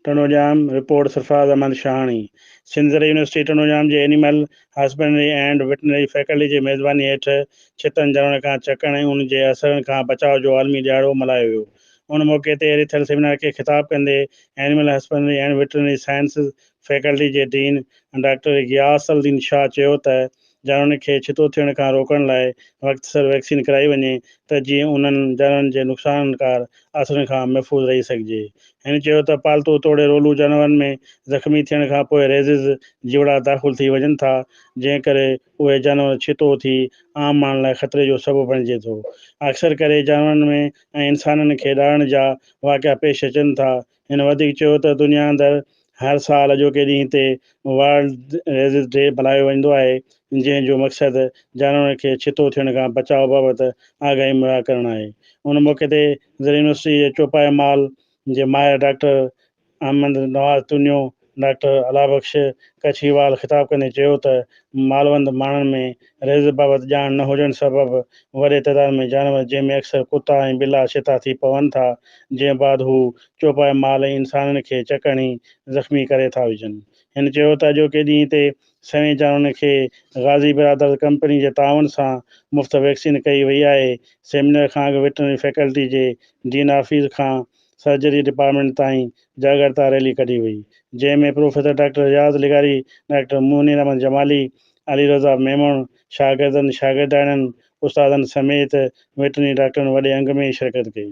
Tando Jam, report, Sarfaraz Ahmed Shahani, Sindh زرعي university Tando Jam جي animal husbandry and veterinary faculty جي ميزباني هيٺ ڇتن جانورن کان چڪڻ ۽ ان جي اثرن کان بچاء جو عالمي ڏهاڙو ملهايو ويو. ان موقعي تي رٿيل سيمينار کي خطاب ڪندي animal husbandry and veterinary sciences faculty جي ڊين ڊاڪٽر غياث الدين شاهه چيو ته جانورن کي ڇتو ٿيڻ کان روڪڻ لاء وقت سر ويڪسين ڪرائي وڃي ته جيئن انهن جانورن جي نقصانڪار اثرن کان محفوظ رهي سگهجي. هن چيو ته پالتو توڙي رولو جانورن ۾ زخمي ٿيڻ کان پوء ريزز جيوڙا داخل ٿي وڃن ٿا جنهن ڪري اهي جانور ڇتو ٿي عام ماڻهن لاء خطري جو سبب بڻجي ٿو. اڪثر ڪري جانورن ۾ ۽ انسانن کي ڏاڙهڻ جا واقعا پيش اچن ٿا. هن وڌيڪ چيو ته دنيا اندر هر سال اڄوڪي ڏينهن تي ورلڊ ريزز ڊي ملهايو ويندو آهي، جنهن جو مقصد جانورن کي ڇتو ٿيڻ کان بچاء بابت آگاهي مهيا ڪرڻ آهي. ان موقعي تي زرعي يونيورسٽي جي چوپائي مال جي ماهر ڊاڪٽر احمد نواز تنيو، ڊاڪٽر الله بخش ڪڇيوال خطاب ڪندي چيو ته مالوند ماڻهن ۾ ريزز بابت ڄاڻ نه هجڻ سبب وڏي تعداد ۾ جانور جنهن ۾ اڪثر ڪتا ۽ ٻلا ڇتا ٿي پون ٿا جنهن بعد هو چوپائي مال ۽ انسانن کي چڪ هڻي زخمي ڪري ٿا وجهن. هن چيو ته اڄوڪي ڏينهن تي سوين جانورن کي غازي برادرز ڪمپني جي تعاون سان مفت ويڪسين ڪئي وئي آهي. سيمينار کان اڳ وٽرنري فيڪلٽي جي ڊين آفيس کان سرجري ڊپارٽمينٽ تائين جاڳرتا ريلي ڪڍي وئي، جنهن ۾ پروفيسر ڊاڪٽر رياض لغاري، ڊاڪٽر منير احمد جمالي، علي رضا ميمڻ، شاگردن، شاگردياڻين، استادن سميت وٽرنري ڊاڪٽرن وڏي انگ ۾ شرڪت ڪئي.